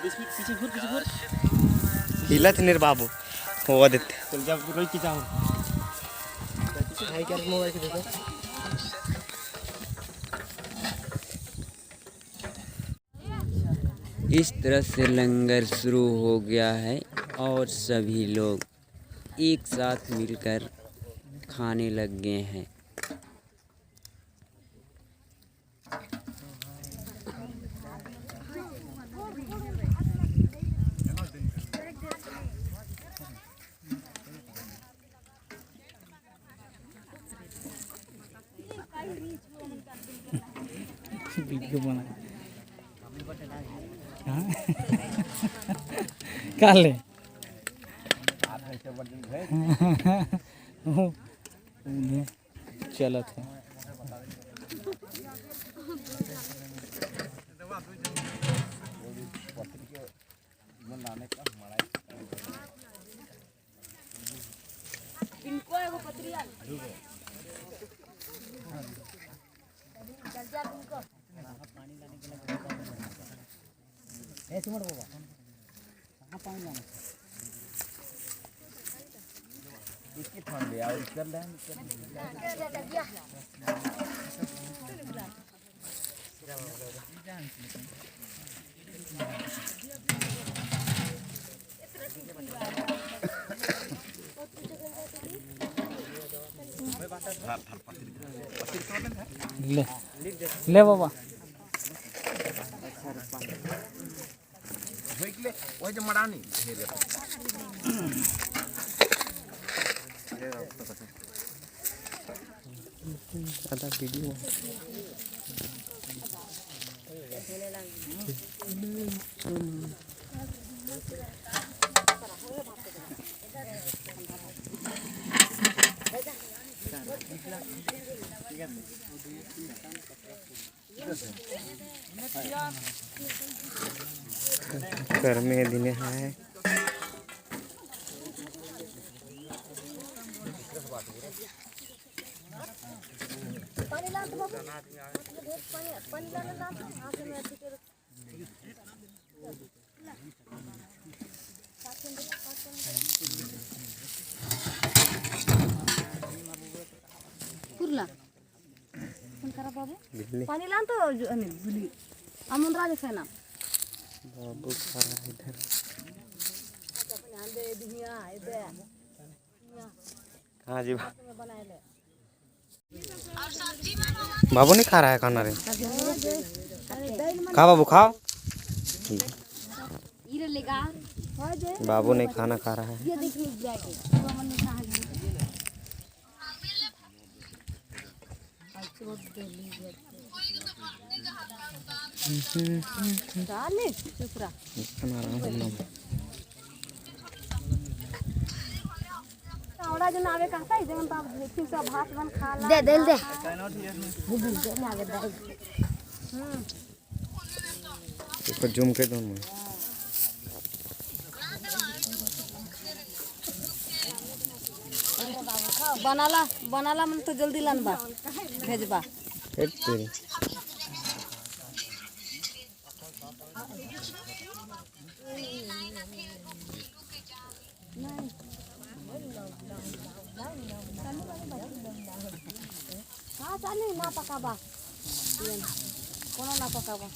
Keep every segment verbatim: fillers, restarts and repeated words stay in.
बीस मिनट पीछे घूर, पीछे घूर। हिला थे निर बाबू। हो देते। चल जा, रोई की जाओ। भाई क्या मोबाइल के देखो। इस तरह से लंगर शुरू हो गया है और सभी लोग एक साथ मिलकर खाने लग गए हैं। वीडियो बना। हाँ? काले। चलत है। ले, ले बाबा। आधा वीडियो। गर्मी दिने है। पुरला। बिल्ली। पानी लान तो जो, अने, बिल्ली। अमुन राजे खाना। बाबू खा रहा है इधर। कहाँ जी? बाबू नहीं खा रहा है खाना रे। खा बाबू, खाओ। बाबू नहीं खाना खा रहा है। औड़ा जो नावे कहता है, जवन तो आप फिर से भात बन खा ला। दे, दे, दे। दे, दे, दे, दे। हम्म। इसको जूम कर दो ना। बनाला, बनाला मन तो जल्दी लानबा, भेजबा। एक तेरी। हाँ, चाली ना पकाबा। कोनो ना पकाबा।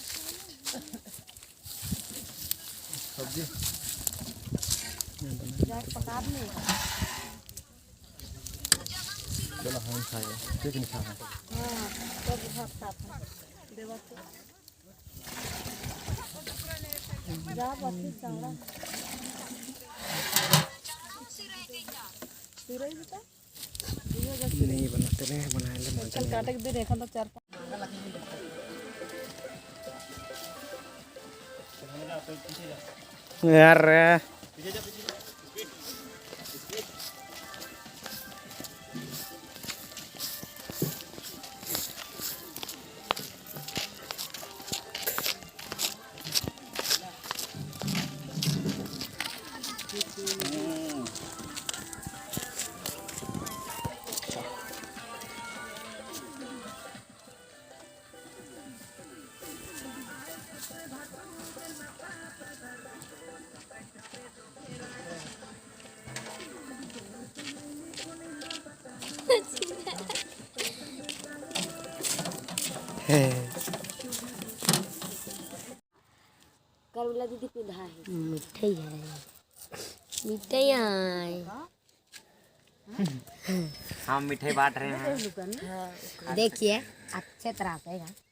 सब्जी। जाके पकाब नहीं। चलो, हम खाए। ठीक नहीं खाना। हाँ, सब भात खाते हैं। देवा तो। नहीं बनाते रहे, बनाए ले मजा नहीं आए। काटे के दिन एक चार पाँच। यार रे। करवला दीदी पिंधा है। मिठाई है। मिठाई है। हम मिठाई बांट रहे हैं। हाँ, देखिए, अच्छे तरह से है।